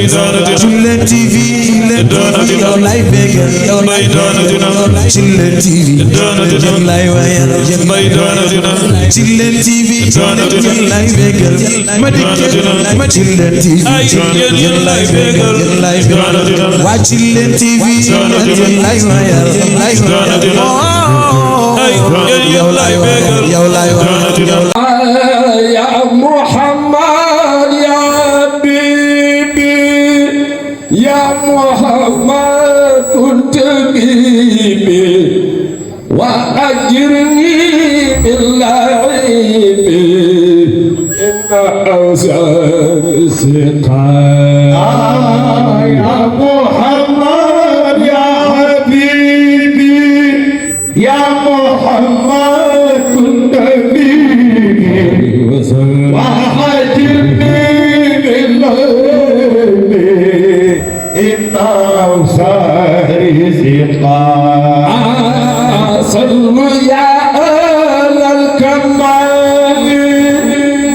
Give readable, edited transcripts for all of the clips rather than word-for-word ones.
Chillen TV yow lay bégal yow lay Chillen TV yow lay wayal Chillen TV yow lay bégal ma dikke ma Chillen TV yow lay bégal waa Chillen TV yow lay wayal yow lay bégal yow lay wayal ya Muhammad ya Bibi ya Muhammad كنت بيبي وأجرني باللعب إن أوزار سقاء يا محمد يا حبيبي يا محمد كنت بيبي وأجرني باللعب إن أوزار سقاء صلوا يا أهل الكمال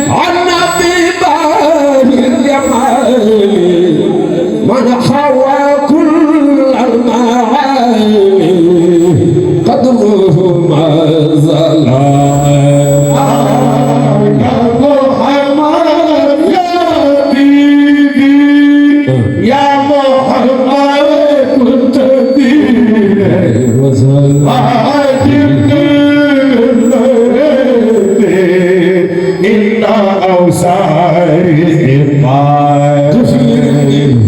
على ببال الجمال من حوى كل المعاني قدره ما زال يا محمد يا حبيبي يا محمد كنت بيبي وعجبني إن أوسار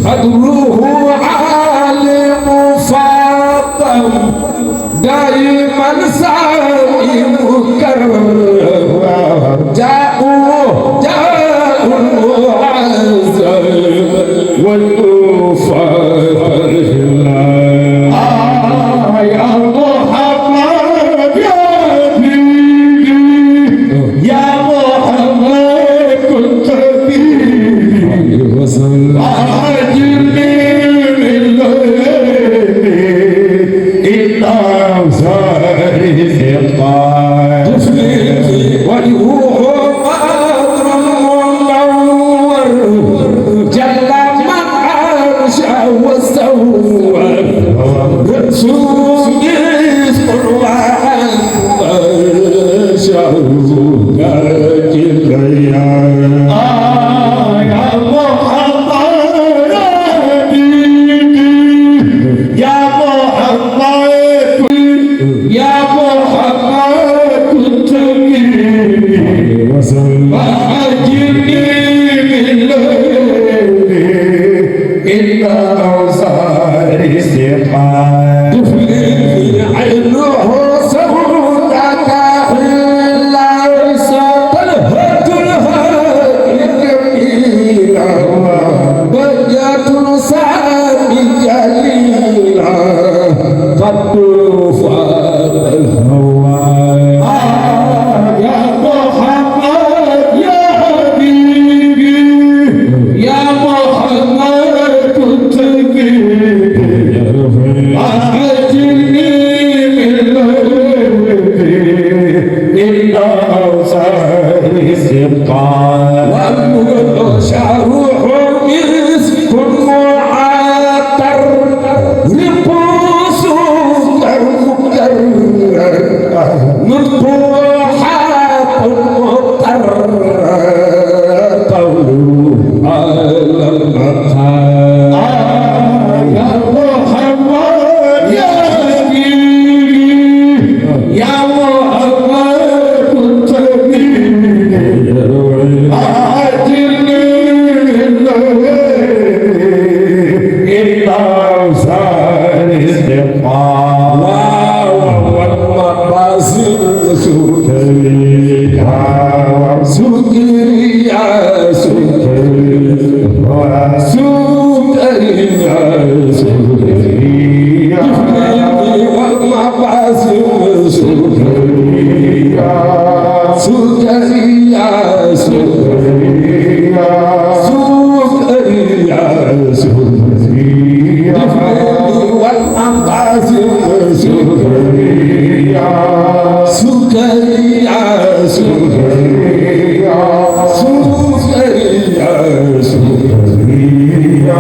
قدره عالم فاطم دائما سائم كرم جاءوا المعز والمفاخر يا محمد يا حبيبي يا محمد كنت بيبي وعجبني من ليلي إن أوزار سقاء وجهه قدر منور جل من عرش واستوى رسول اسم وعنبر شهودك الأيام يا محمد يا حبيبي يا محمد يا محمد كنت بيبي وعجبني من ليلي إن أوزار سقاء عينه سودك ليس تلهج الهادي جميلا بجة سامي جليلا قد فاق الهوى يا محمد يا حبيبي يا محمد كنت بيبي وعجبني من ليلي إن أوزار سقاء والمغل شعره مسك معطر لبوس كرمكر مطروحات مضطر قوله على المطار يا محمد يا حبيبي يا محمد كنت بيبي وعجبني من ليلي إن أوزار سقاء والمقاصد سكريا سكريا سكريا سكريا سكريا والمقاصد سكريا سكريا سكريا سكريا سكريا والمقاصد سكريا سكريا سكريا سكريا سكريا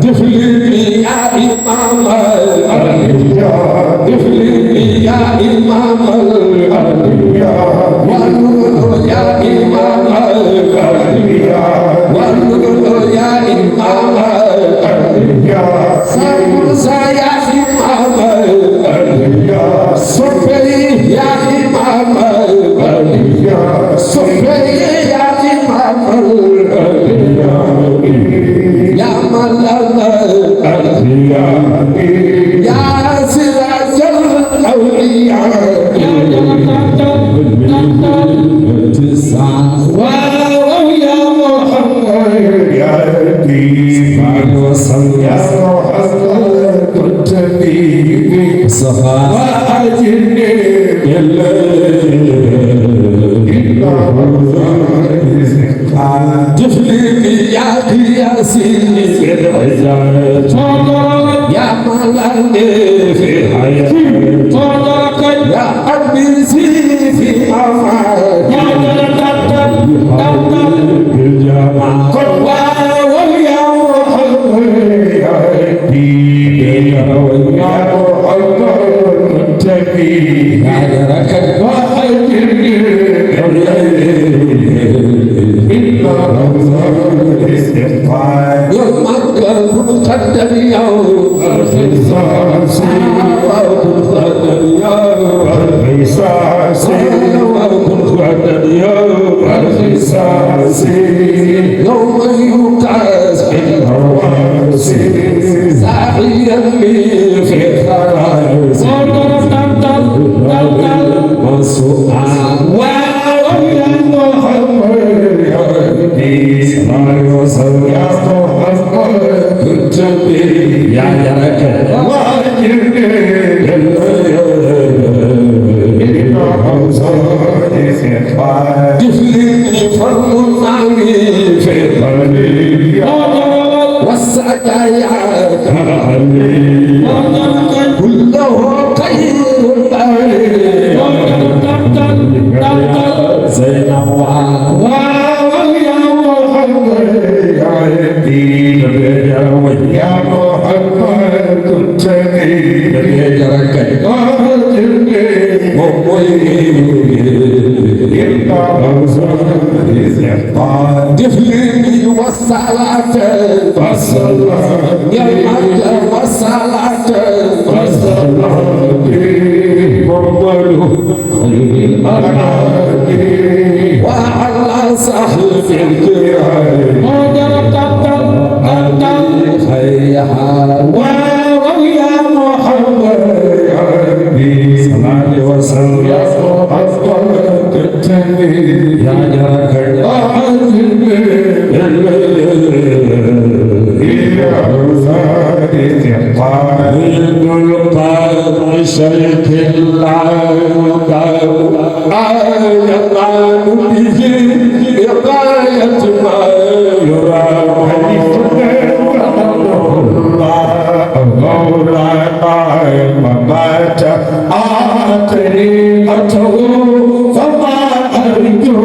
دفلي يا إمام الأنبياء دفلي يا إمام الأنبياء والنور يا إمام الأنبياء والنور يا إمام الأنبياء ساموسى يا إمام الأنبياء صبري يا إمام الأنبياء صبري يا إمام الأنبياء يا ملك الأنبياء يا سراج الأولياء يا محمد يا ربي وصل يا محمد كنت في صفا وأجرني تفلي يا قياسي في العزة يا ملاني في الحياة يا أبيسي في أمان يا بالجماعة يا محمد يا ربي يا محمد كنت في هاجرك وأجرني يوم مقدم يوم القصاص مقدم يوم القصاص مقدم يوم القصاص يوم يقاس بالهواس ساحيا لي في الخلاص وسؤال ويا محمد يا ربي وصل يا محمد كنت بي يا جرك واجرني دفلني فرمني في قلبي والسجايا كله خير زينب يا محمد كنت دفلني والصلاة يا المجد والصلاة وعلى صحب الكرام ويا محمد يا ربي صلاة وسلام يا أفضل التنبيه يا جاك شيخ الله آية به غاية ما يرام مولاي ممات آخريته فما أرجو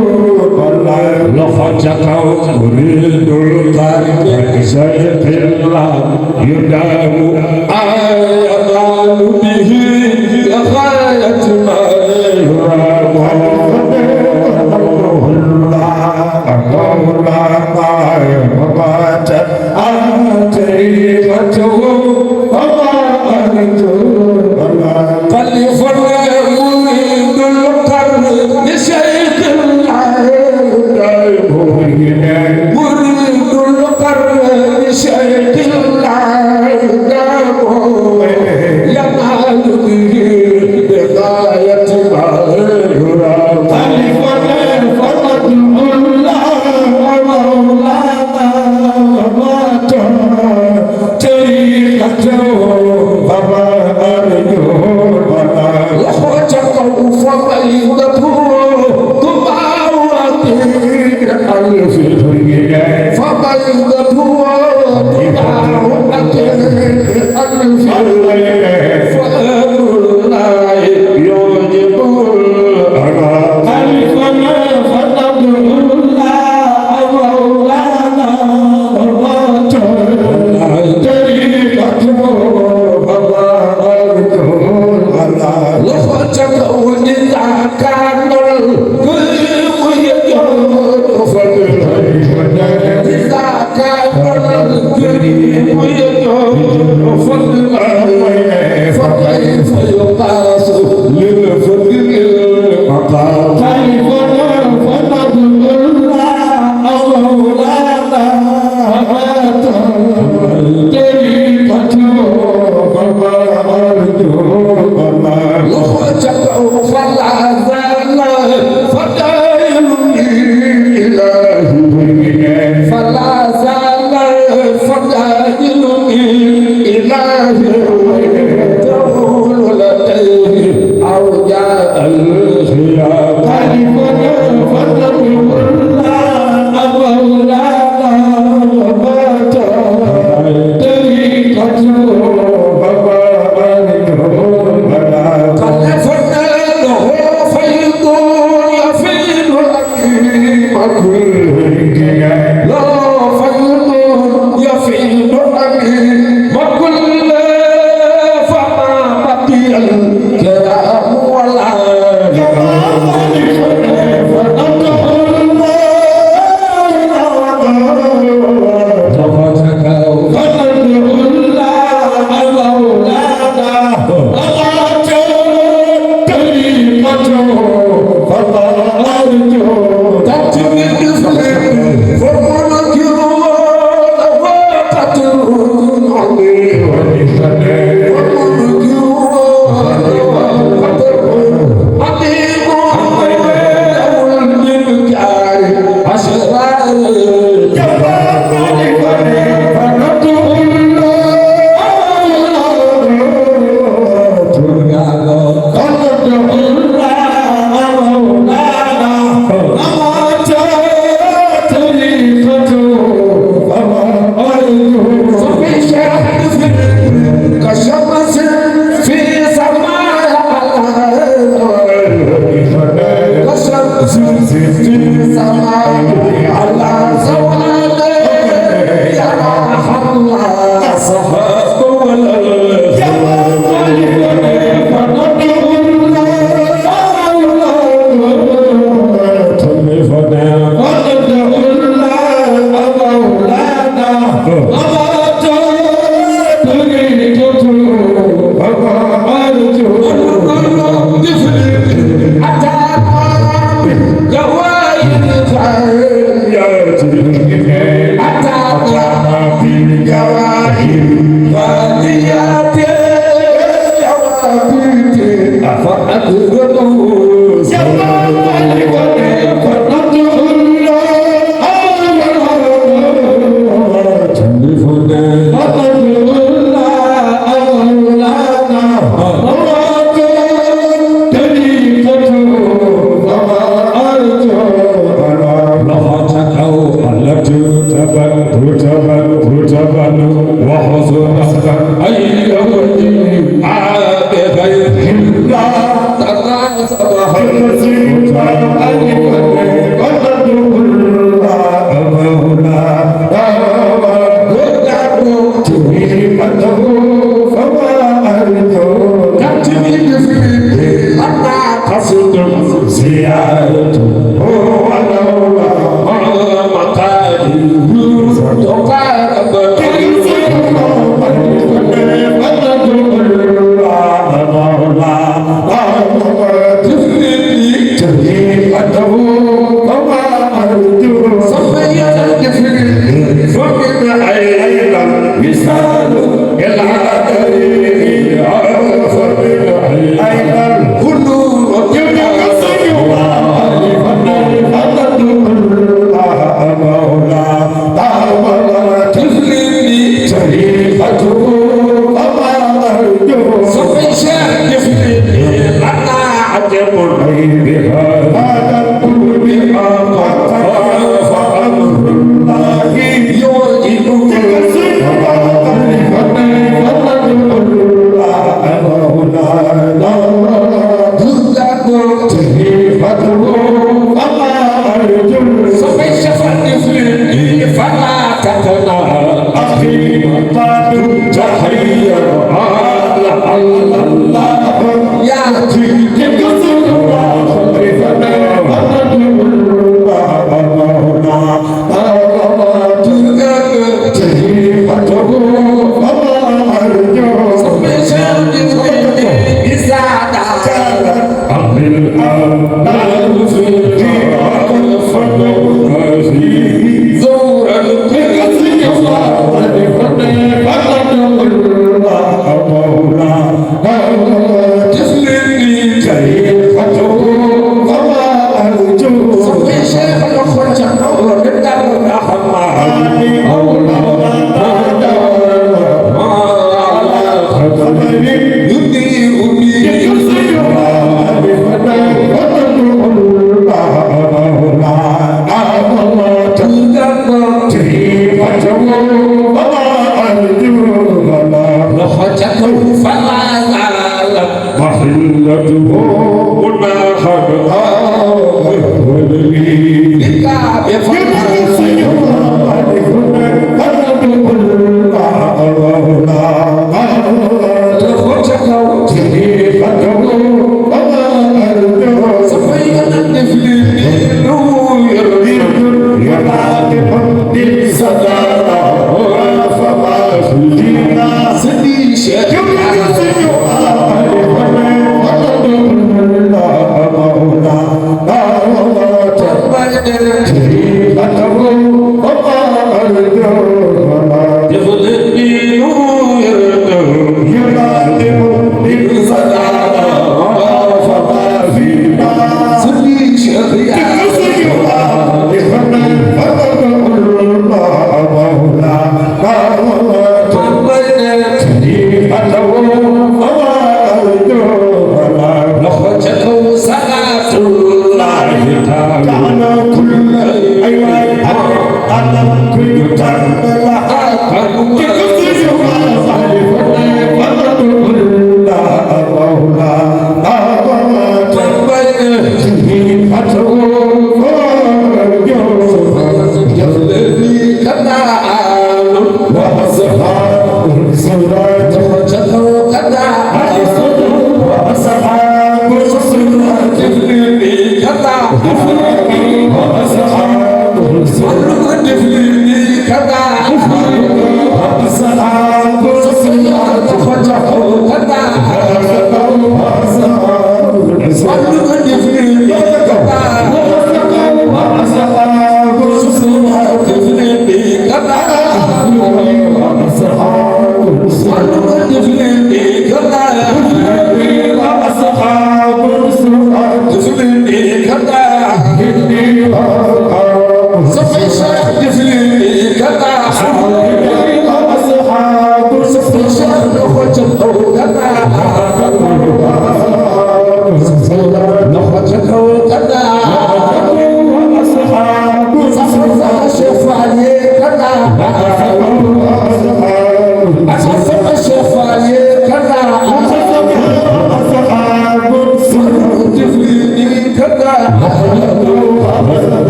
لفتك أريد القلب شيخ الله يدام آية به غاية ما يرام مولاي ممات آخريته فليفرموا القرن لشيخ العالم مريد القرن لشيخ العالم ينال به يا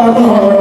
Allah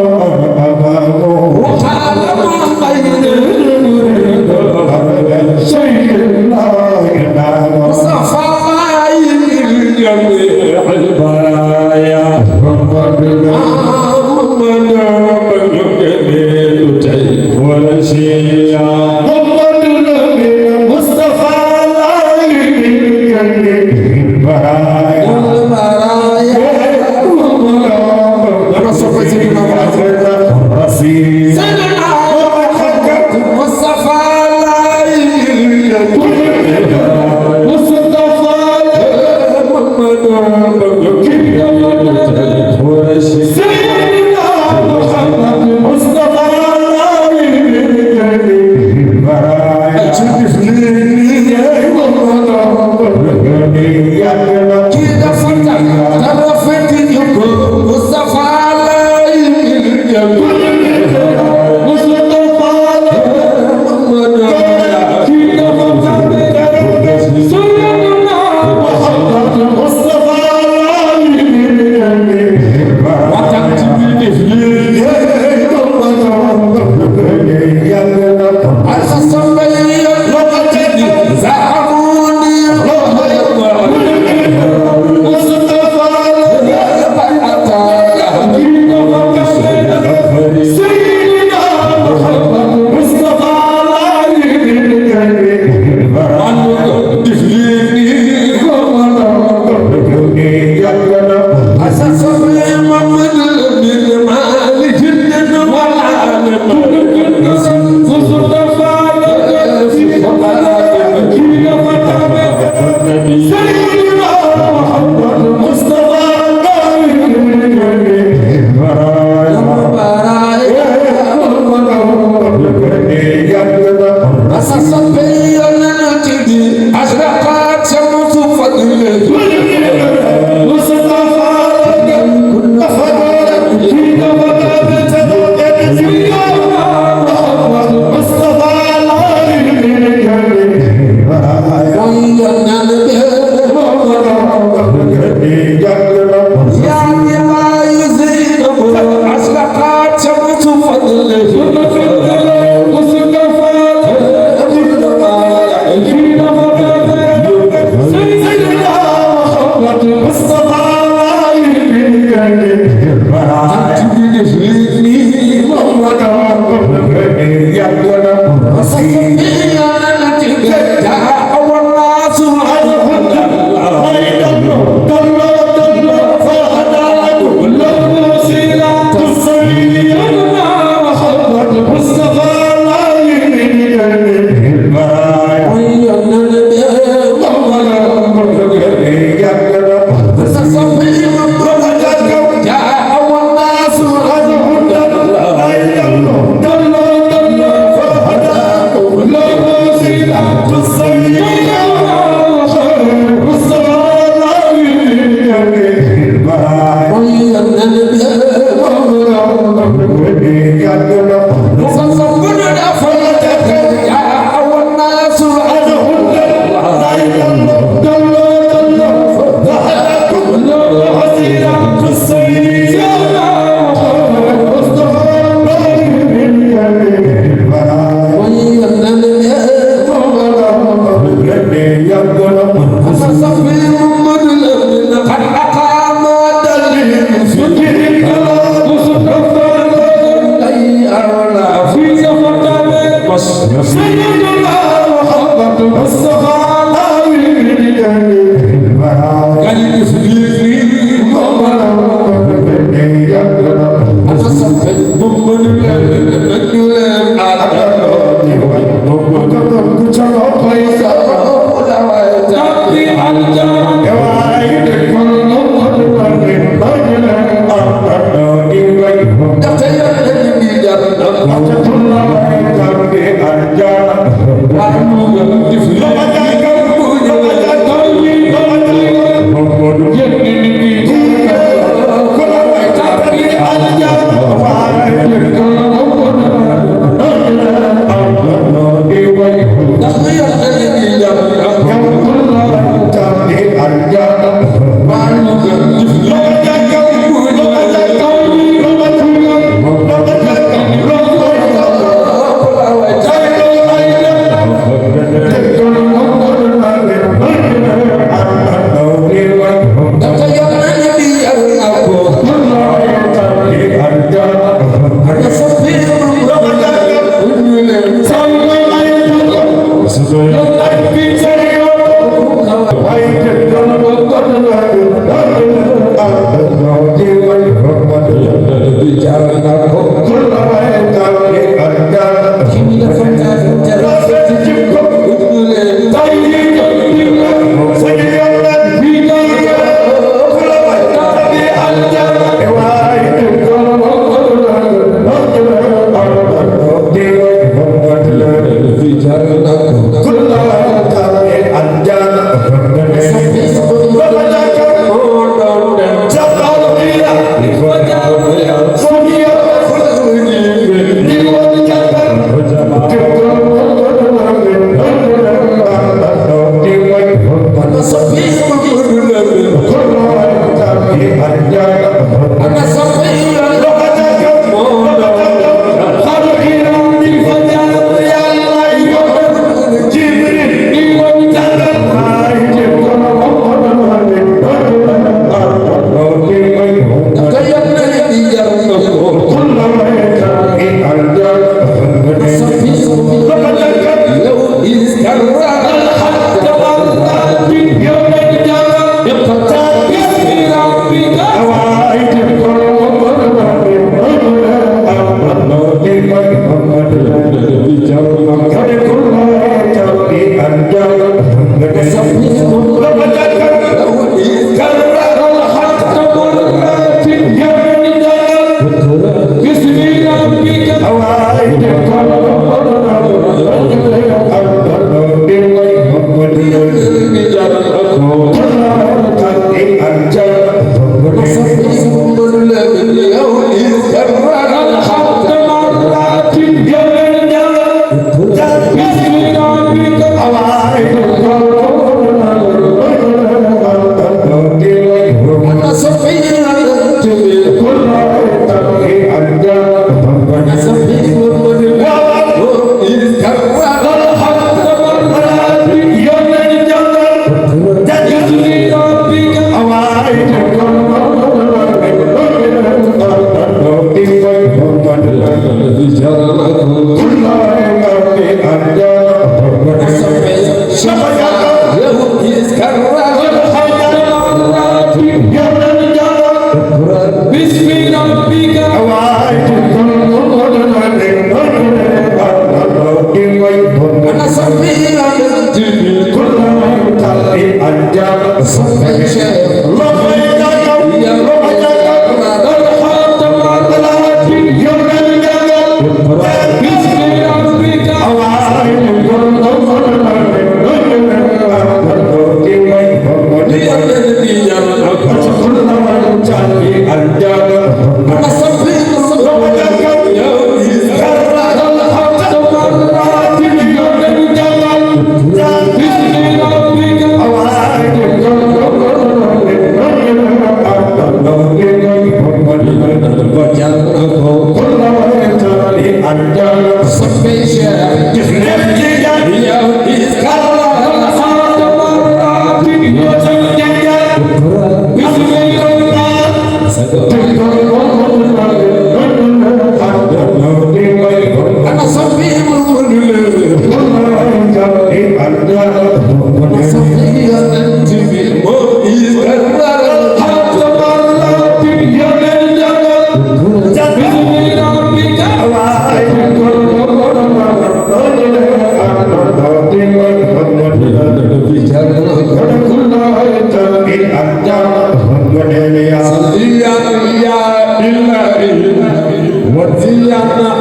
Bismillah وزينا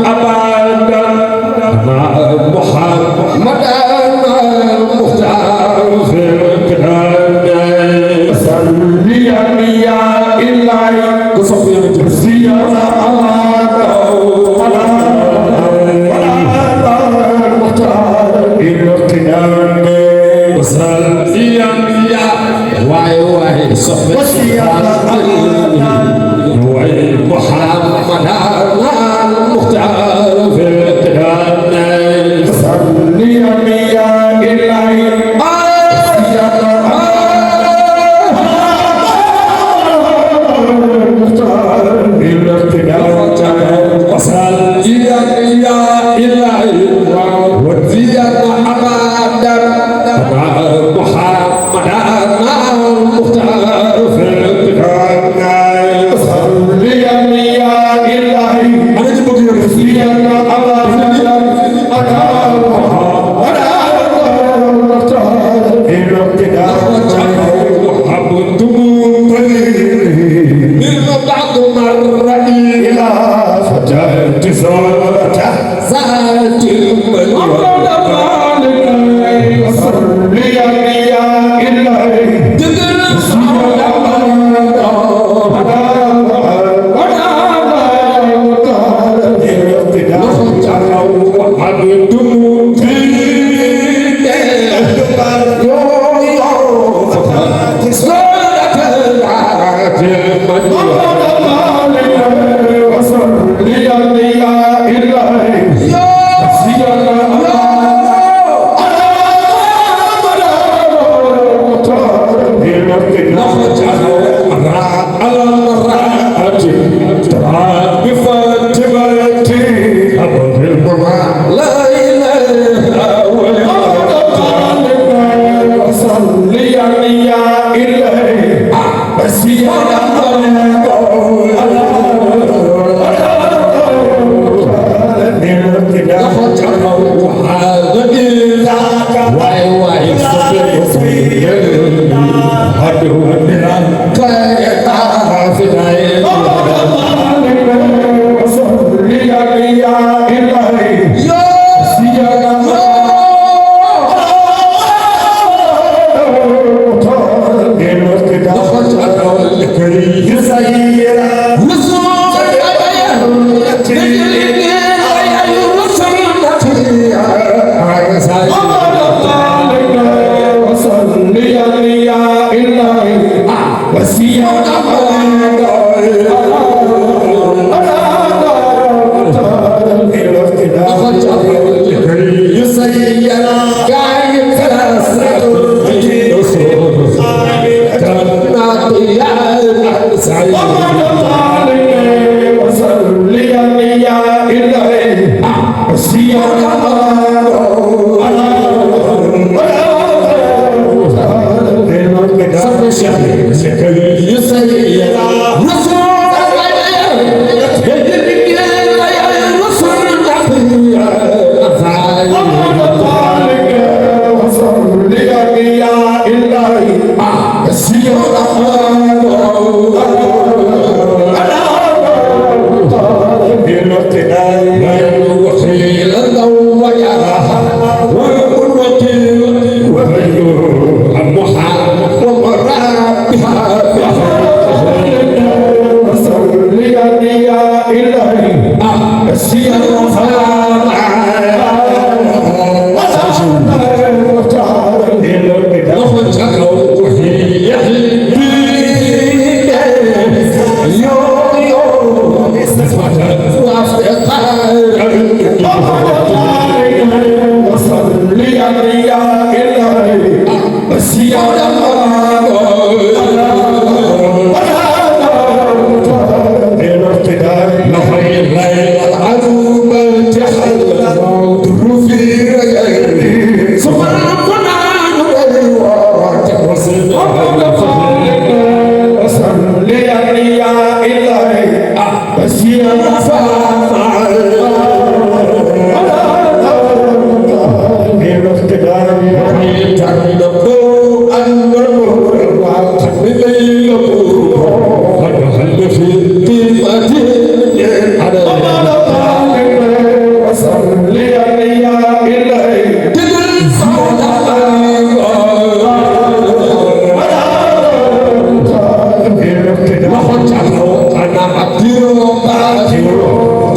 أبدا محمد المختار في الكرام صلي يا إلهي وزينا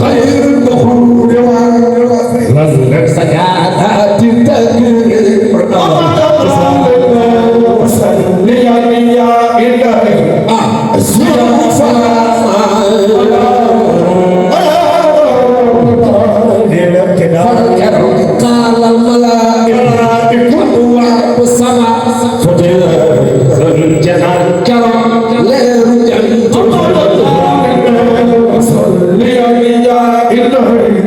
خير الدخول والوصل سجادات التكريم وصل يا إلهي السلام قال الملائكة والسماء الجنان كرم لا يرجع صل يا إلهي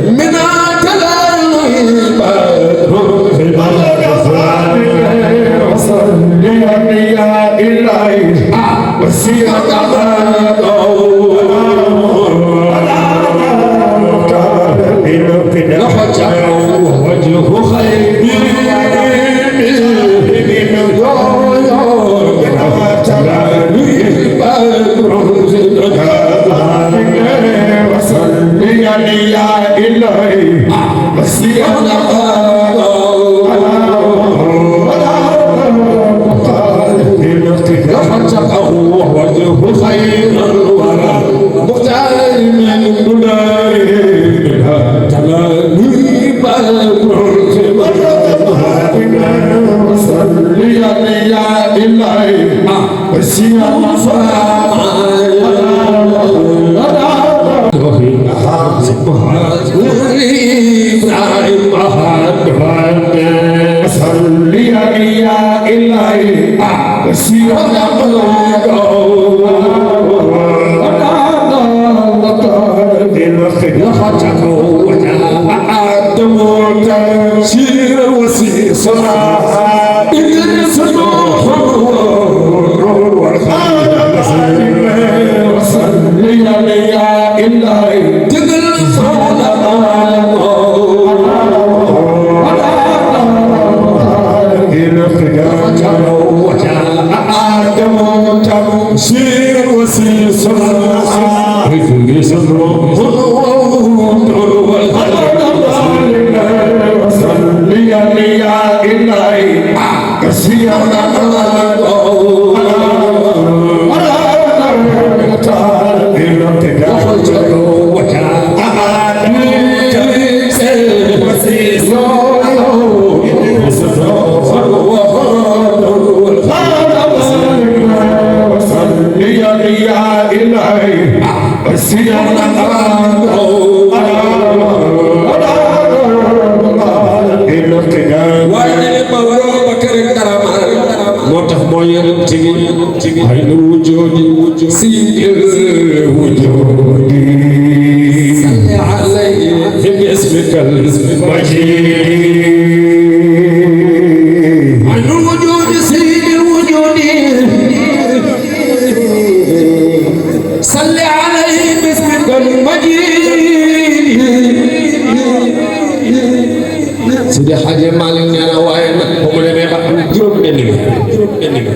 من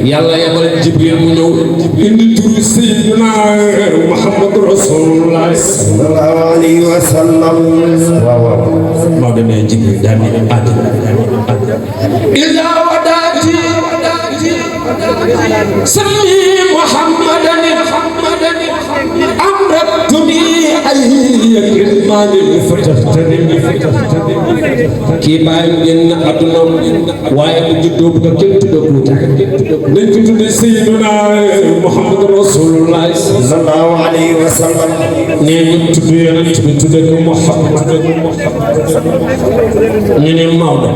yàlla yabal Jibril mu ñëw indi turu Sayyidina Muhammad Rasulullah sallallahu alayhi wa sallam moo demee Jibril daal di àddina ila wadaati sami Muhammadan amratuni ayyakil mali fatahtani kii bàyyi génn àdduna waaye bu juddoo bu ko kenn tuddee Kuuta dañ ko tuddee Sayyiduna Muhammad Rasulullah sallallahu alayhi wa sallam nee ñu tudd yonent bi tuddee ko Muhammad ñu ne Maodo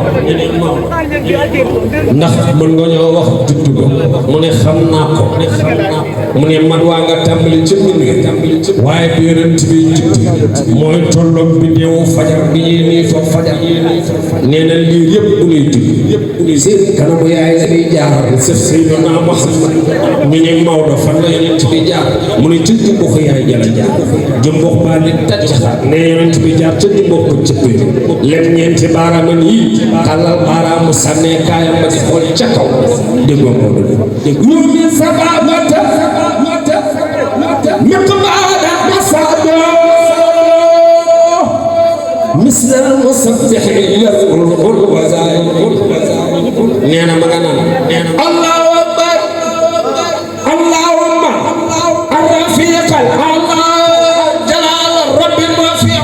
ndax mën nga ñoo wax tudd ko mu ne xam naa ko mu ne man waa nga tàmbali ca mbir waaye bi yonent bi judd mooy tolloog bi ñëw fajar bi ñuy nii fa fajar nee na lii yëpp bu ñuy judd seen kanamu yaay la ñuy jaar sëf Seydina Muhammad ñu ne Maodo fan la yonent bi jaar mu ne ca jumbox yaay jala jaar jumbox baa ne tàccaxaat ne yonent bi jaar ca jumbox ko cëpp lem ñeenti baaraamam yi tàllal baaraamu sànnee kaayam ba di xool ca kaw déggoo Maodo dégg ñu min sababata miqbaada masado misla al-musabbih yarul wazaay nee na ma nga naan allahu akbar allahumma arrafiqal ala jalal rabbil wafiq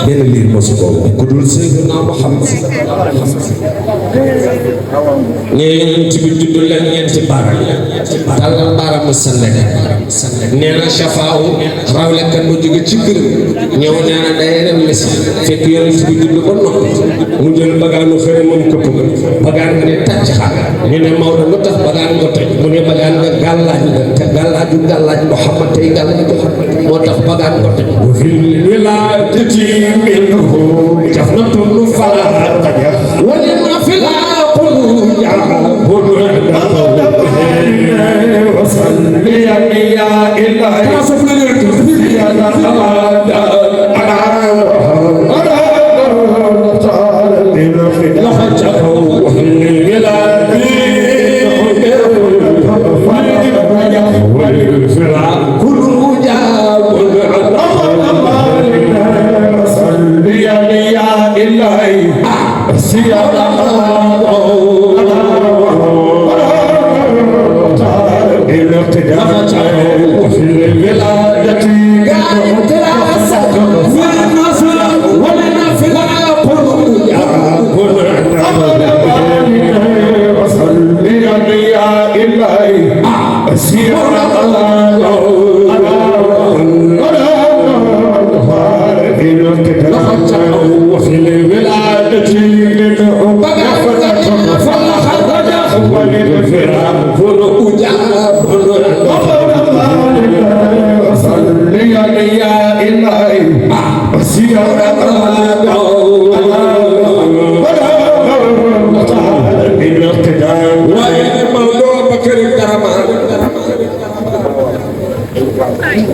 benn liir mosu ko ku dul Seydina Muhammad nee yonent bi judd la ñeenti baaraam tàllal baaraamu sànne nee na shafaaw rawlekat ba jóge ci kër ñëw nee na day dem les fekk yonent bi judd ba noppi mu jël bagaanu xëre moom këpp nga bagaan nga ne tàcc xaar ñu ne Maodo lu tax bagaan nga toj mu ne bagaan nga gàllaaj nga te gàllaaju gàllaaj Muhammad tey gàllaaj moo tax bagaan nga toj wa fil wilaadati minhu jafnatun falaa wa lima fil aqul ja'bun وصلي يا إلهي كاسف لنرد يا كل جاب إلهي سيادة الاقتداء في الولادة وصلي يا إلهي سيادة وفي الولادة صلي يا إلهي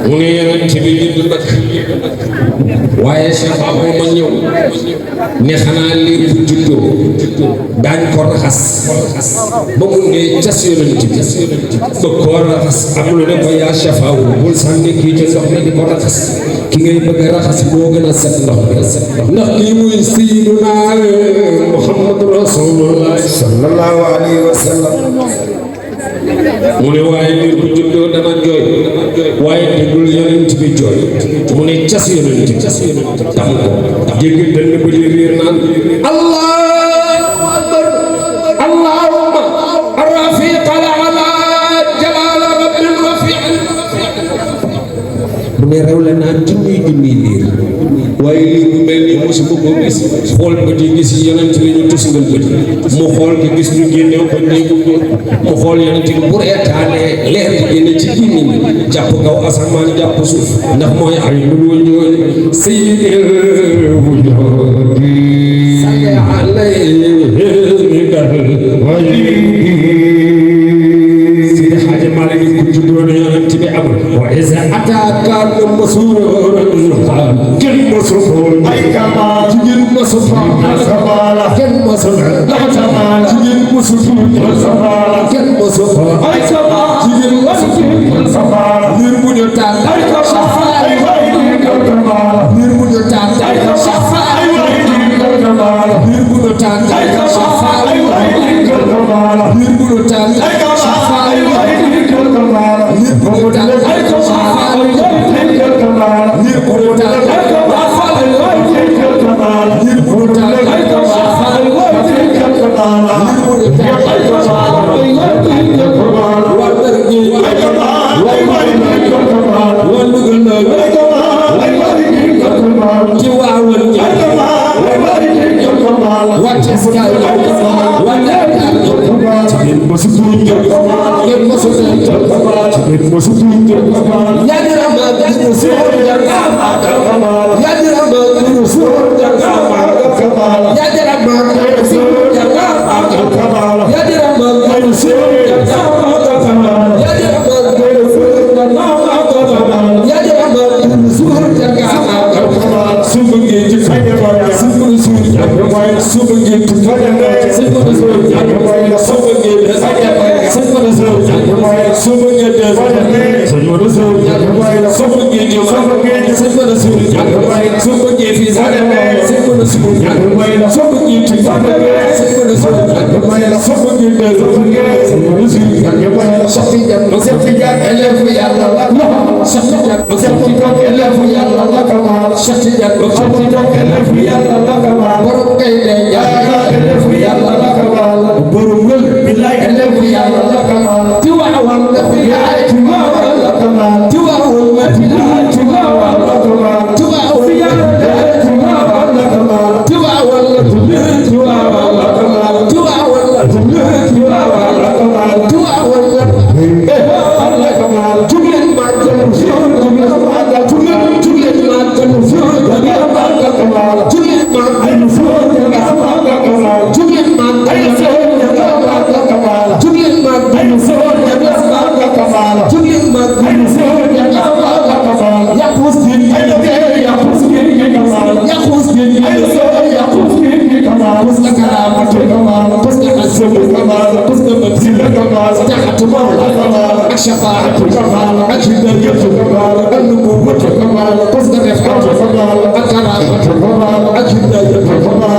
mu ne yeneen ci biir judd nag waaye Cheikh Abou ma ñëw ne xanaa lii bu juddoo daañ ko raxas ba mu ne cas yonent bi ba koo raxas am lu ne ko yaa Cheikh Abou bul sànni kii ci ndox mi di ko raxas ki ngay bëgg a raxas moo gën a set ndox bi ndax lii muy Sayyiduna Muhammadu Rasulullah sallallahu alayhi wa sallam mu ne waaye liir bu juddoo dana jooy waaye déggul yonent bi jooy mu ne cas yonent bi tam ko jéggi dënn ba di riir naan allahu akbar allahumma rafiq ala jalal rabbil rafiq mu ne rew la naan junni liir waaye lii bu mel ni mosuma ko gis xool bët yi gis yonent bi ñu tusngal bët mu xool ko gis ñu génne ko néegu mu xool yonent bi bu reetaanee leer bi génne ci gémmiñ bi jàpp kaw asamaan jàpp suuf ndax mooy aynul wujuud sayyidil wujuud salli alayhi Seydi Hadji Malick ku juddoo yonent bi amul wa iza ataaka masuuran kenn masu xool ay kama jigéen masu sabala kenn masu sabala jigéen masu sabala kenn masu ay kama jigéen masu sabala nir bu ñu taal ay kama nir bu ñu taal ay kama nir bu ñu taal ay kama nir bu ñu taal ay الكرامة النبوة الكرامة الكرامة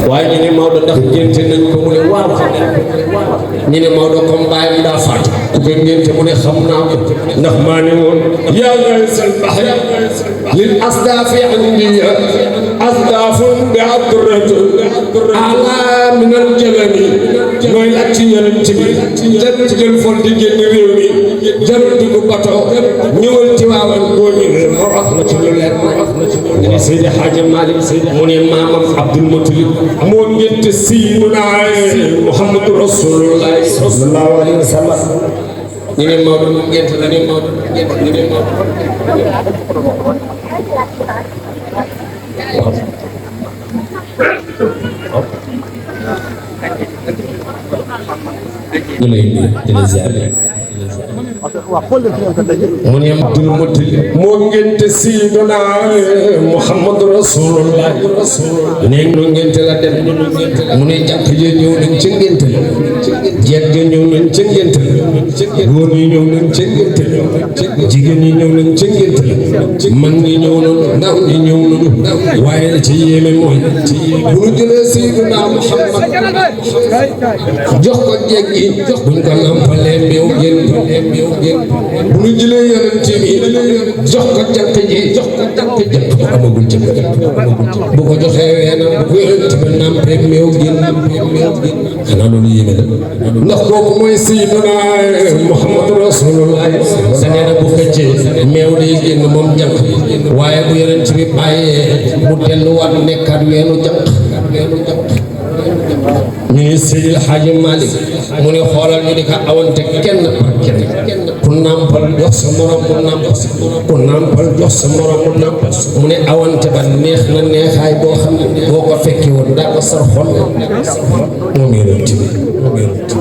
waaye ñu ne Maodo ndax ngénte nañ ko mu ne waaw ñu ne Maodo comme bàyyam daa faatu ku ko ngénte mu ne xam naa ko ndax maa ne woon yaa ngay sal baxri lil asdaafi indi asdaafun bi adratu ala min al jalami mooy laaj ci yonent bi jël fol di génn réew mi jarul dugg bato ñëwal ci waawan boo ñëwee moo wax na ci lu leer ñu ne Seydi Hadji Malick mu ne maamam Abdul Mutalib moo ngénte Sayyiduna Muhammadu Rasulullah sallallahu alayhi wa sallam ñu ne Maodo mu ngénte la ñu ne Maodo ñu lay nuyu di la ziar mu ne Abdul Mutalib moo ngénte Sayyiduna Muhammadu Rasulullah ne nu ngénte la dem mu ne jàpp ya ñëw nañ ca ngénte la jeeg ya ñëw nañ ca ngénte la góor ñi ñëw nañ ca ngénte la jigéen ñi ñëw nañ ca ngénte la mag ñi ñëw nañu ndaw ñi ñëw nañu waaye la ci yéeme mooy bu nu jëlee Sayyiduna Muhammad jox ko jeeg gi buñ ko nampalee meew génn bu ñu jëlee yonent bi jox ko jant ji bu amagul jëm bu ko joxee weenam bu yonent bi nampee meew génn xanaa loolu yéeme la ndax kooku mooy Sayyiduna Muhammadu Rasulullah sa nee na bu xëccee meew day génn moom jànq waaye bu yonent bi bàyyee mu delluwaat nekkaat weenu jànq ñu ngi Seydil Hadji Malick mu ne xoolal ñu di ko awante kenn par kenn ku nàmpal jox sa morom mu nàmpal ku nàmpal jox sa morom mu nàmpal mu ne awante ba neex na neexaay boo xam ne boo ko fekkee woon daa ko sar xol moom yonent bi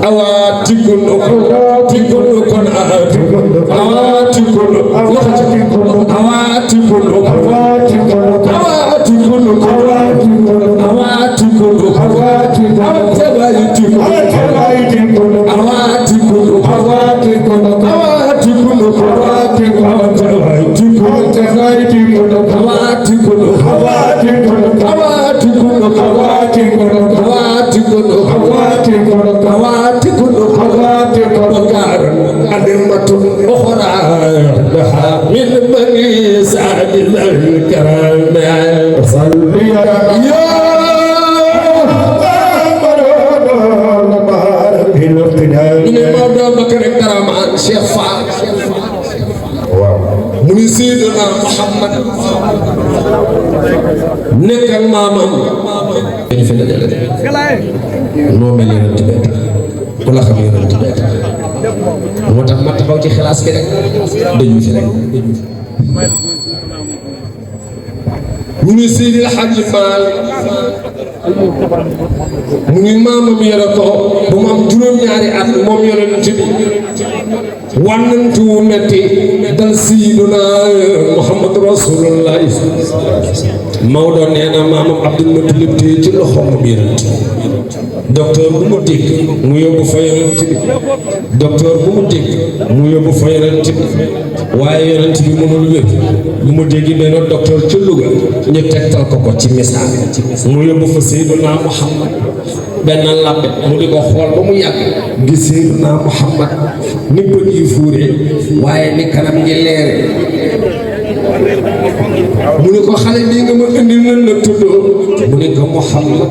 awa tikunu kon awa tikunu loxo ci awa tikunu Muhammad nekk ak maamam dañu fi dajale noo mel yonent bi ku la xam yonent bi moo tax ma taxaw ci xilaas bi rek dañu fi rek ñu ngi Seydil Hadji Malick mu ngi maamam yore ko bu mu am juróom-ñaari at moom yonent bi wànnantu wu metti dal Sayyiduna Muhammadu Rasulullah Maodo nee na maamam Abdul Mutalib téye ci loxoom yonent docteur bu mu dégg mu yóbbu fa yonent bi docteur bu mu dégg mu yóbbu fa yonent bi waaye yonent bi mënul wér bu mu dégg benn docteur ci Louga ñu tegtal ko ci misaal mu yóbbu fa Seydina Muhammad benn labbe mu di ko xool ba mu yàgg gis Seydina Muhammad ni bët yi fuuree waaye ni kanam ngi leere mu ne ko xale bii nga ma indi nan la tuddoo mu ne ko Muhammad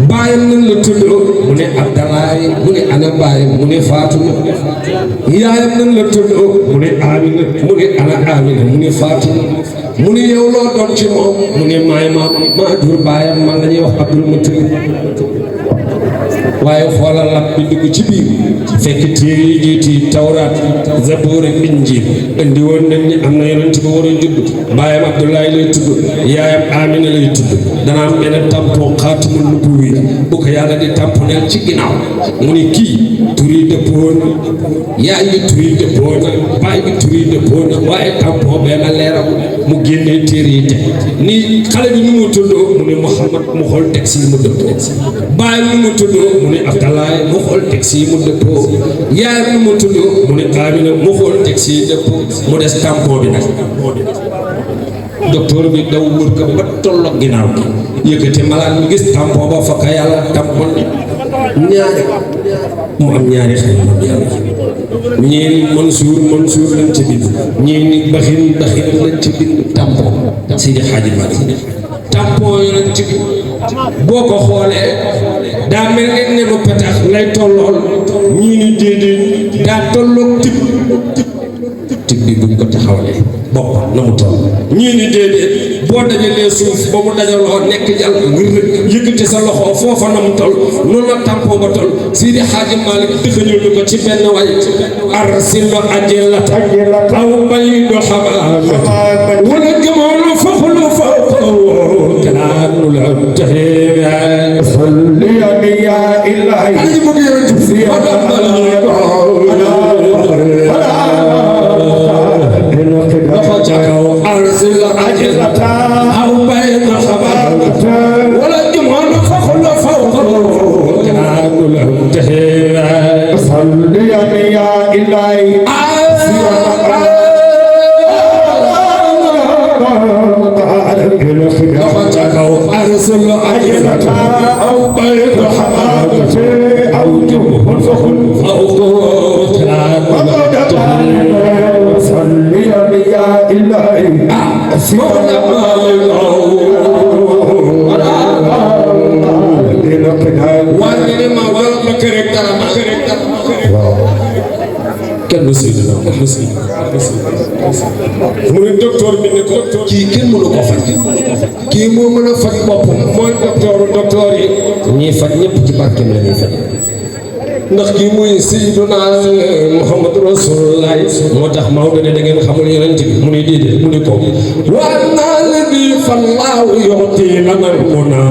baayam nan la tuddoo mu ne Abdalaay mu ne ana baayam mu ne Faatuma yaayam nan la tuddoo mu ne Amina mu ne ana Amina mu ne Faatuma mu ne yow loo doon ci moom mu ne maay maa jur baayam man la ñuy wax Abdul Mutalib waaye xoolal lab bi dugg ci biir fekk téere yi jiiti Tawraat Zabuur ak Injiil indi woon nañ ni am na yonent bi war a judd baayam Abdoulaye lay tudd yaayam Amina lay tudd dana am benn tampon xaatimul nubuwwi bu ko yàlla di tamponeel ci ginnaaw mu ne kii tur yi dëppoo na yaay bi tur yi dëppoo na baay bi tur yi dëppoo na waaye tampon benn leeram mu génnee téere yi teg ni xale bi nu mu tuddoo mu ne Muhammad mu xool texte yi mu dëppoo baayam nu mu tuddoo mu ne Abdalaay mu xool texte yi mu dëppoo yaayam nu mu tuddoo mu ne Amina mu xool texte yi dëppoo mu des tampon bi nag docteur bi daw wër ko ba tolloog ginnaaw gi yëkkati malade mi gis tampon ba fa ka yàlla tampon ñaari mu am ñaari xel moom yàlla ñii ni Mansour lañ ci bind ñii ni Baxin lañ ci bind tampon Seydi Hadji Malick tampon yonent bi boo ko xoolee daa mel ne mu petax lay tollool ñii ni déedéet daa tolloog tib bi buñ ko taxawalee bopp na mu toll ñii ni déedéet boo dajalee suuf ba mu dajaloo nekk jàll ngir yëkkati sa loxo foofa na mu toll noonu la tampon ba toll Seydi Hadji Malick dëxëñul ñu ko ci benn way arsilo ajilata aw baydo xamaama wala jamalu faxlu fawqahu kalaanu la tahiya salli ya ilahi ali mu ngi yonent fi dafa jakaw arsil ajilata aw baydo xamaama wala jamalu faxlu fawqahu kalaanu la tahiya salli ya ilahi أرسل عجلة أو بيض حمامة أو جمه فخل فوقه صلي يا إلهي مولى مالك وأنا ما ولا كريك kenn Seydina mu ne docteur bi ne ko kii kenn mënu ko faj kii moo mën a faj boppam mooy docteur yi ñiy faj ñëpp ci barkeem la ñuy faj ndax kii muy Seydina Muhammad Rasulullah moo tax Maodo ne da ngeen xamul yonent bi mu ne déedéet mu ne ko wa naa la di fallaahu yu'ti lana al-muna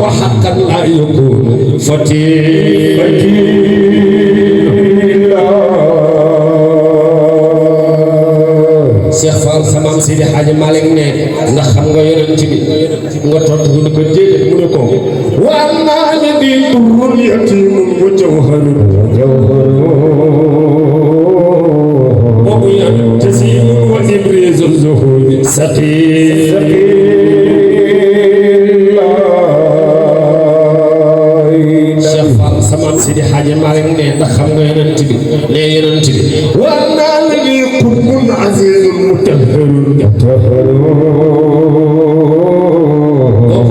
وحقا لا يكون فتيلا Cheikh Fall sama Seydi Hadji Malick ne ndax xam nga yonent bi nga tontu ni ko déedéet mu ne ko wa naa la di durrun yatimun wa jawharun boobu yan tasimun wa ibrizu zuhuri saqim sama Seydi Hadji Malick ne ndax xam nga yonent bi ne yonent bi wa naa la di qutbun azizun mutahharun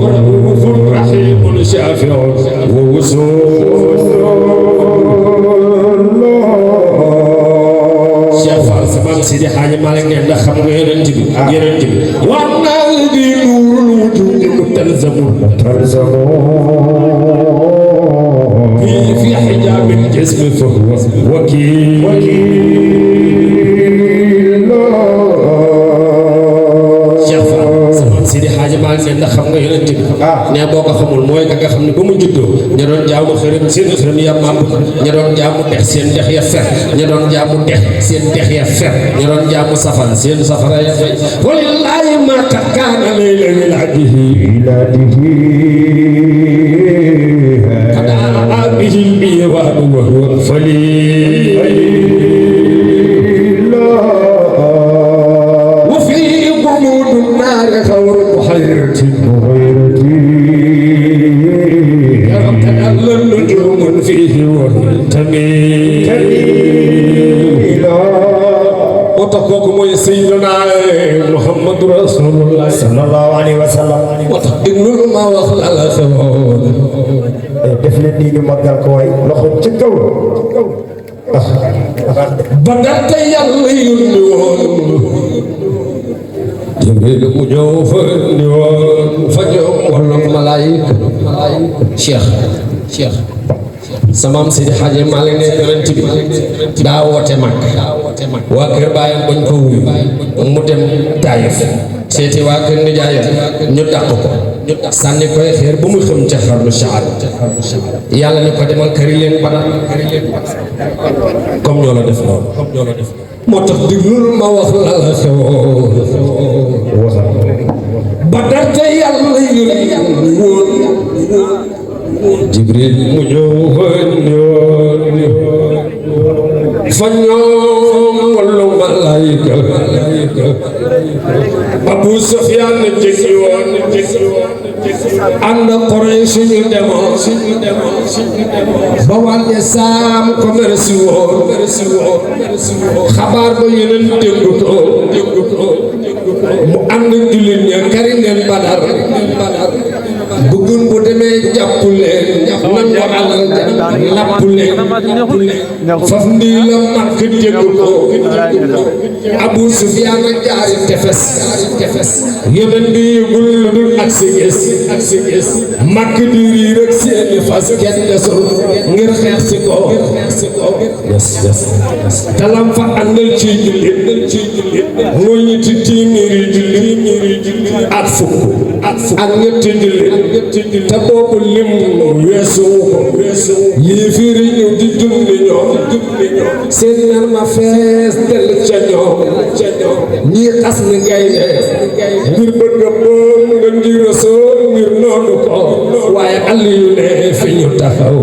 wa raufun rahimun shafi'un wa wusul Cheikh Fall sama Seydi Hadji Malick ne ndax xam nga yonent bi wa naa la di nurul wujudi mutalzamun في حجاب الجسم فهو وكيل Cheikh Fall sama Seydi Hadji Malick ne ndax xam nga yonent bi ne boo ko xamul mooy ka nga xam ne ba mu juddoo ña doon jaamu xërëm seen xërëm ya màbb ña doon jaamu dex seen dex ya fer ña doon jaamu dex seen dex ya fer ña doon jaamu safara seen safara ya fay walillahi ma kaana layla miladihi kada bihi biwaadu wa huwa وفي قمود النار خور بحيرتي تدل نجوم فيه تميل وتقوكم سيدنا محمد رسول الله صلى الله عليه وسلم وتقدم ما وخلى الخوان دفلني نمغال كوي لخو ci kaw بدأت يلا ينون جبريل مجو فنيون فجو والله ملايك شيخ samam Seydi Hadji Malick ne yonent bi daa woote mag waa kër baayam bañ ko wuyu mu dem Taïf seeti waa kër nijaayam ñu dàq ko sànni koy xeer ba mu xam ca xarnu shaar yàlla ne ko demal këri leen Badar comme ñoo la def loolu moo tax diglul ma wax la la xew Badar te yàlla yónni woon Jibril mu ñëw fa ñoom wallu malaayika Abu Sufyaan na jëkki woon ànd Quraysh ñu demoon ba wàlle Saam commerce woon xabaar ba yeneen dégg ko mu ànd jullit ña kari leen Badar bëggun bu demee jàpp leen nan ko alal lapp leen faf ndii la màkk dégg ko Abu Sufyaan a jaari tefes yeneen di yëgul lu dul ak si gis màkk di riir ak seeni fas kenn desul ngir xeex si ko talam fa àndal ci jullit mooy ñetti téeméeri jullit ak fukk ak ñetti jullit te boobu lim weesu ko yéefiri ñëw di dundi ñoom seen nar ma fees del ca ñoom ñii xas ni ngay ngir bëgg a boom nga ngir Rasuul ngir noonu ko waaye Aliyu ne fi ñu taxaw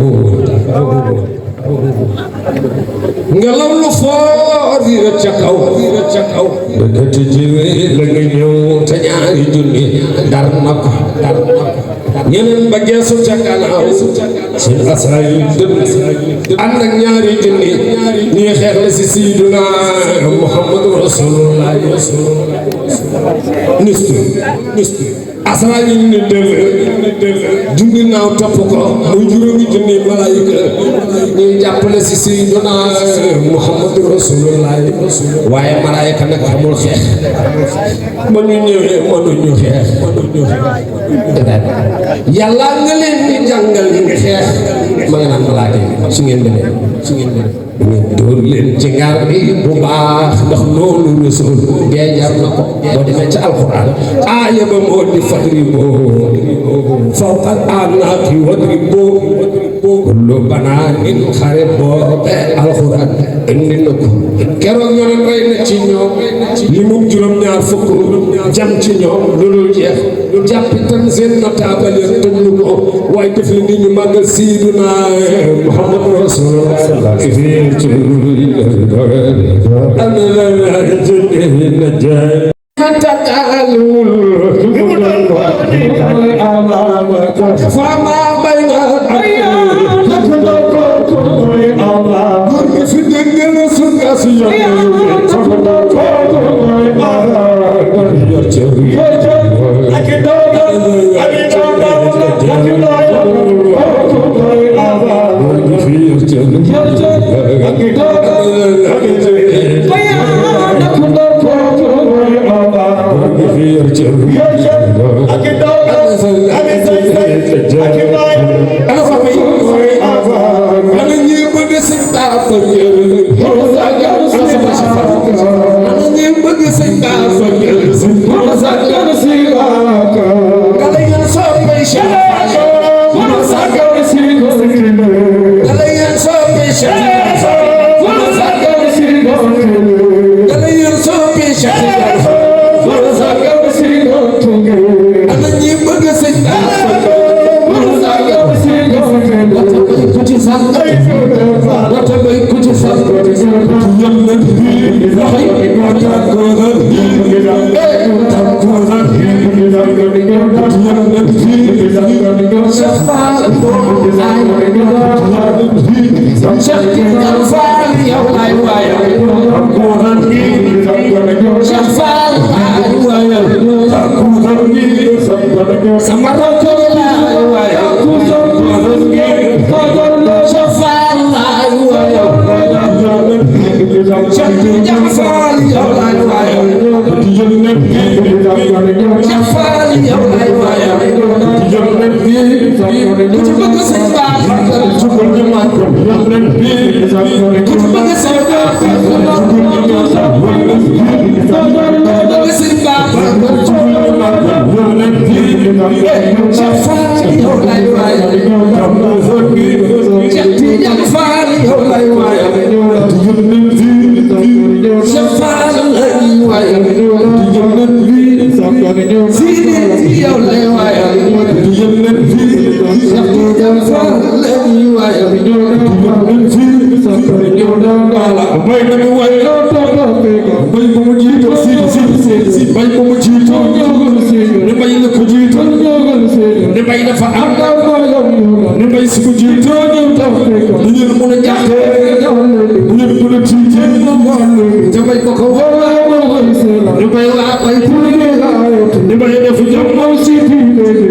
ngelaw lu foor di la ca kaw dëkkati jiwe la nga ñëw te ñaari junni dar na ko ñeneen ba geesu ca kanaaw seen asaay dënn ànd ak ñaari junni ñuy xeex la si Sayyiduna Muhammadu Rasulullah nistu asaay yi ni junni naaw topp ko muy juróomi junni malaayika ñuy jàppale si Sayyiduna Muhammadu Rasulullah waaye malaayika nag xamul xeex ba ñu ñëwee mënuñu xeex yàlla nga leen di jàngal nga xeex ma nga naan malaaka yi su ngeen demee ngeen dóor leen ci ngaar bi bu baax ndax noonu Rasul dee jar na ko boo demee ca alxuraan aaya ba moo di fadriboo fawqal a'naaqi wadriboo kullu banaanin xare boobe alxuraan indi na ko keroog ñoo leen rey na ci ñoom li mu juróom-ñaar fukk jam ci ñoom loolu jeex jàpp itam seen notable yi tëj ñu ko waaye def li nit ñu màggal Sayyiduna Muhammad Rasulullah فما بين في الدنيا سنة sëñ Babacar jubal ñu màggal ñoom leen bii ku ci bëgg sëñ Babacar sëñ Babacar jubal ñu màggal ñoom leen bii Cheikh Fall yow lay waayal Cheikh Tidiane Fall yow lay waayal Cheikh Fall lay waayal Sidi yow lay waayal Cheikh Tidiane Fall lay waayal bay na mu way bay bu mu jiito si bay bu mu jiito ne bay la ko jiito ne bay dafa am ne bay si ko jiito du ñu mën a jàppee du ñu mën a tiite te bay ko ko ne bay waa bay ne bay def jàmm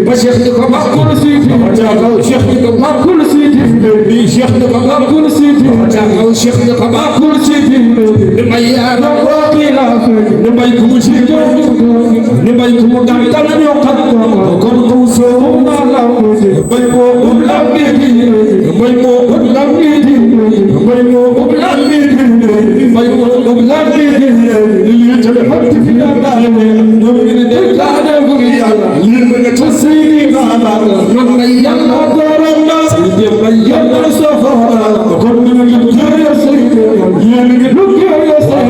ba Cheikh ni ko bakul jàkkaw Cheikh ni ko bakul bi Cheikh ni ko bakul jàkkaw Cheikh ni ko bakul ne bay yaa ne bay ku mu jiito ne bay ku mu gàttal ñoo xam kon ko soo bay moo ut lambi bay moo ut lambi bay moo ut lambi bay moo ut lambi li tele hatti fi dara ñoom ñu de daana bu yàlla li ma nga tasiri baba ñoom ngay yàlla borom na di bay yàlla safara kon ñu ngi jëre sey yéen ngi lukke ya sey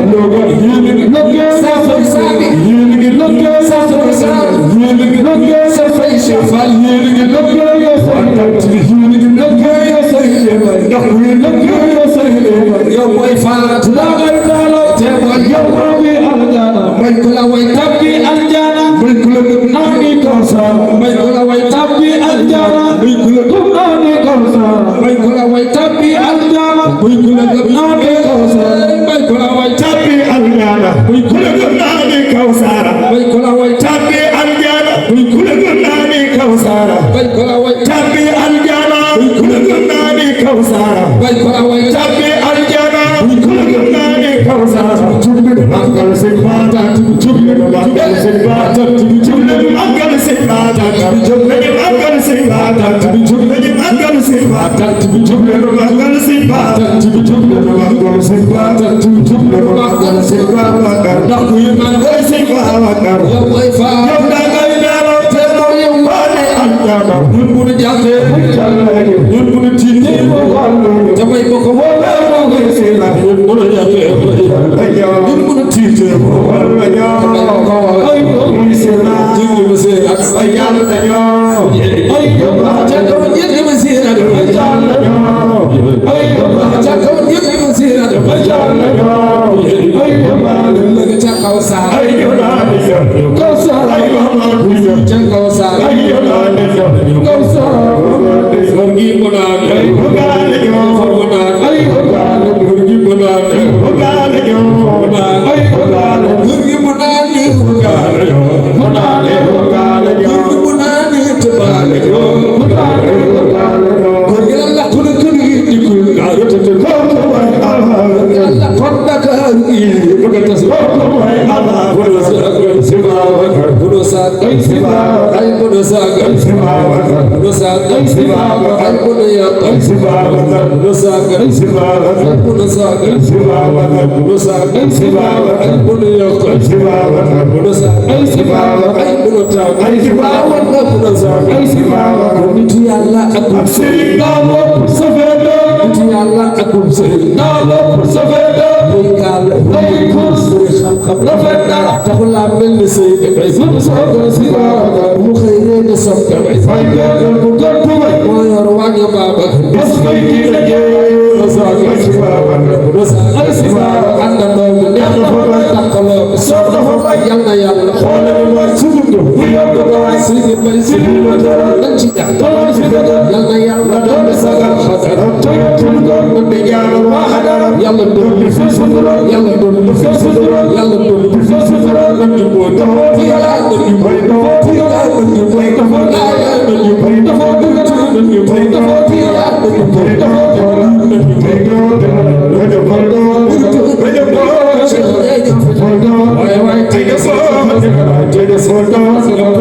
yéen ngi lukke sa fay sa yéen ngi lukke sa fay sa yéen ngi lukke sa fay sa fal yéen ngi lukke ya sey yéen ngi lukke ya sey ndax yéen lukke ya sey yow mooy faat la ngay dalo te mooy yow bi aljana may ko la way tabbi aljana may ko la nani kawsa may ko la way tabbi aljana may ko la nani kawsa may ko la way tabbi aljana may ko la nani kawsa may ko la way tabbi aljana may ko la nani kawsa may ko la way tabbi aljana may ko la nani kawsa may ko la way tabbi aljana may ko la nani kawsa may ko la way tabbi aljana may ko la nani kawsa Mangal sing bata jumle mangal sing bata jumle mangal sing bata jumle mangal sing bata jumle mangal sing bata jumle mangal sing bata jumle mangal sing bata jumle mangal sing bata ndax kuy mangal sing bata yow way fa yow da ngay dara te mo yow wone aljana ñun bu ñu jaxé ñun bu ñu tiné te may boko wala mo ngay sela ñun bu ñu jaxé ñun bu ñu tiné wala ñoo ay mo ngay sela ñun bu sé ak ay yalla ñoo ay yo ta ko ñi ma sé ak ay yalla ñoo ay yo ta ko ñi ma sé ak ay yalla ñoo ay yo la ga ta kaw sa ay yo la ko sa ay yo la ta kaw sa ay yo la ko sa ngi mo na ay ko ga le ñoo mo na ay ko ga ngi mo na ay ko ga le ñoo mo na ay ko ga ngi mo na ni ko ga le ñoo mo na le ko ga le ñoo mo na ni te ba le ñoo mo na le ko ga le ñoo ko yalla ko le kuni di ko ga yo te ko yalla ko da ka ngi ko ga tas ko way ala ko sa ko siba ko sa ay siba ay ko sa ay siba ko sa ay siba ay ko ya ay siba ko sa ay siba ko sa ay siba ko sa ay siba ay ko ya ay siba ko sa ay siba ay ko ta ay siba ko sa ay siba ko nit yalla ak seyna mo safeda nit yalla ak seyna mo safeda muy kal ay ko xam rafeta taxula mel ni sey ay siba ko siba mu xeyne de sokka ay ko ko mo yor wañu baba bas koy ki la je sa ay siba ay siba anda do mu neex ko takalo so dafa ay yalla yalla xolal mo suñu bu yobbu do ay sidi bay sidi mo dañ ci jax yalla yalla do sagal xatar tul do mo de yalla wa hadara yalla do fi sudura yalla do fi sudura yalla do fi sudura ñu bo do fi yalla do ñu bay do fi yalla do ñu bay do fa la do ñu bay do fa do ñu bay do fi yalla do ñu bay do ñu bay do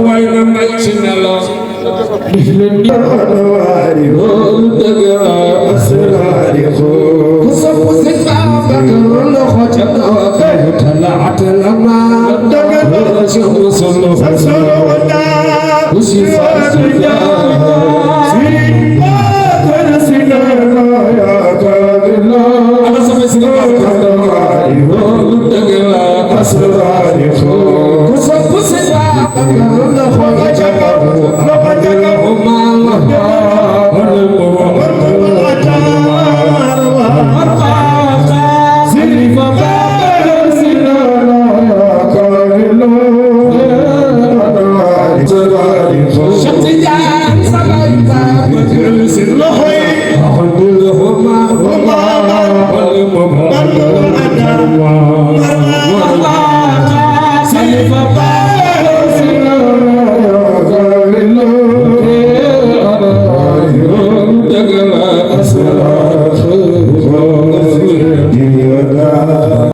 way na may ci nelo Baba